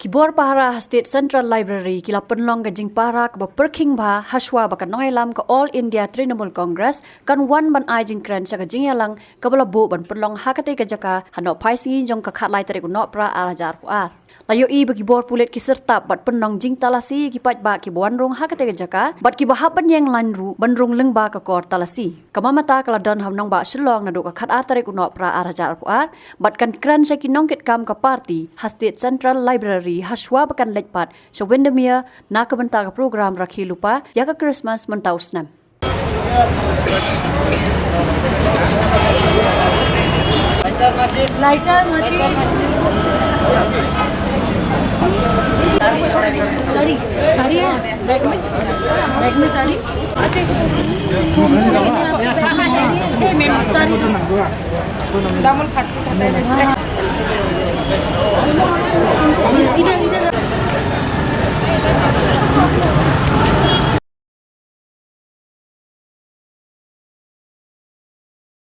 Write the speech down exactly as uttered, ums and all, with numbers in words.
Bor pahara ha State Central Library ki la pynlong ka jingpahara kaba pyrkhing bha hashwa ba ka nongïalam ka All India Trinamool Congress kan wan ban ai jingkren sha ka jingïalang kaba la buh ban pynlong ha katei ka jaka ha Nohphaisngi jong ka khatlai tarik u Nohprah ar hajar arphew ar. La ïohi ba ki bor pulit ki syrtap bad pynlong jingtalasi ïa ki paidbah kiba wan rung ha katei ka jaka bad kiba hap ban ïeng lain ruh ban rung lyngba ka kor talasi. Ka mamata ka la don ha nongbah Shillong naduh ka khatar tarik u Nohprah ar hajar arphew ar bad kan kren sha ki nongkitkam ka party ha State Central Library hashwa ba kan leit pat sha Windermere na ka bynta ka program rakhe lypa ïa ka Christmas mynta u snem. Lighter, matches. Lighter, matches. Lighter, matches. ताड़ी, ताड़ी है बैग में, बैग में ताड़ी। साड़ी। दामन खाती खाता है। इधर